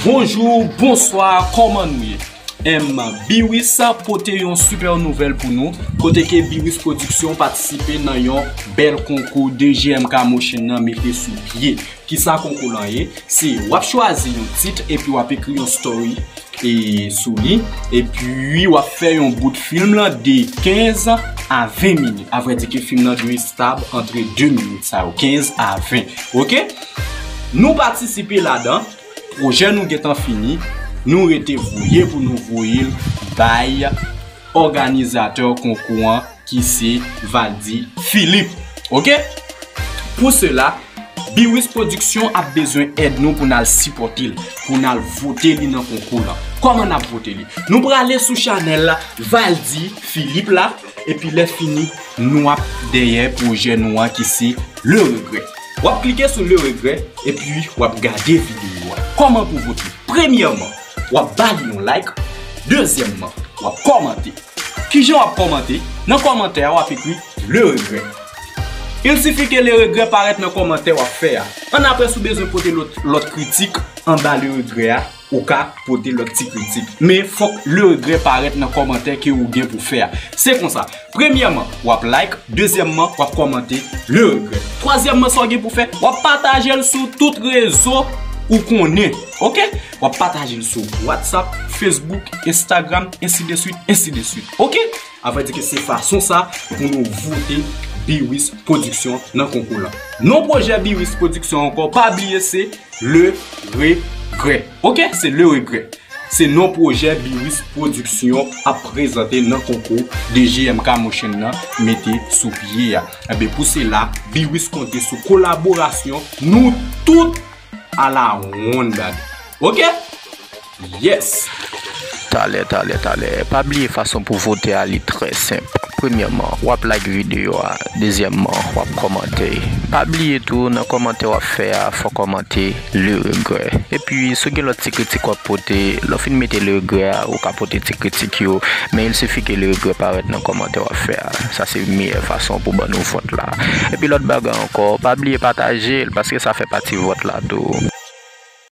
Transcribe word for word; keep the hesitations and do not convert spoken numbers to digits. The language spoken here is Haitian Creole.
Bonjou, bonswa, kòman nou ye? M, Biwis pote yon sipè nouvèl pou nou, kote ke Biwis Production patisipe nan yon bèl konkou D G M K Motion nan mete sou pye. Kisa konkou lan ye? Se w ap chwazi yon tit epi w ap ekri yon story e sou li, epi w ap fè yon bout fim lan de kenz a ven minit. Avrèdi ke fim lan dwe stab antre de minit sa yo, kenz a ven. Oke? Nou patisipe ladan. Pwojè nou gentan fini, nou rete voye pou nou voye l bay òganizatè konkou an ki se Valdy Philippe. Oke? Pou sela, Biwis Production ap bezwen èd nou pou n al sipòte l, pou n al vote li nan konkou lan. Kòman n ap vote li? Nou prale sou chanèl Valdy Philippe la, epi lè fini, nou ap dèyè pwojè nou an ki se Le Regret. W ap klike sou Le Regret, epi w ap gade videyo a. Kòman pou vote? Premyèman, w ap ba li yon like. Dezyèmman, w ap kòmante. Kijan w ap kòmante? Nan kòmantè a, w ap ekri Le Regret. Il sifi ke Le Regret parèt nan kòmantè w ap fè a. Annapre, si w bezwen pote lòt, lòt kritik anba Le Regret a, ou ka pote lòt ti kritik. Men fòk Le Regret parèt nan kòmantè ke ou gen pou fè a. Se konsa. Premyèman, w ap like. Dezyèmman, w ap kòmante Le Regret. Twazyèmman, sa w gen pou fè, w ap pataje l sou tout rezo ou konnen. Oke? W ap pataje l sou WhatsApp, Facebook, Instagram, ensi de swit, ensi de swit. Oke? Avrèdi ke se fason sa pou nou vote Biwis Production nan konkou lan. Non pwojè Biwis Production ankò, pa bliye se Le Regret. Oke? Se Le Regret. Se non pwojè Biwis Production ap prezante nan konkou D G M K Motion nan mete sou pye a. Enben, pou sela, Biwis konte sou kolaborasyon nou tout a la wonn, dad. Oke? Yes! Talè, talè, talè. Pa bliye fason pou vote a, li trè senp. Premyèman, w ap like videyo a. Dezyèmman, w ap kòmante. Pa bliye tou, nan kòmantè w ap fè a, fò w kòmante Le Regret. Epi, si w gen lòt ti kritik w ap pote, lè w fin mete Le Regret a, ou ka pote ti kritik yo. Men il sifi ke Le Regret parèt nan kòmantè w ap fè a. Sa se meyè fason pou ban nou vòt la. Epi lòt bagay ankò, pa bliye pataje l, paske sa fè pati vòt la tou.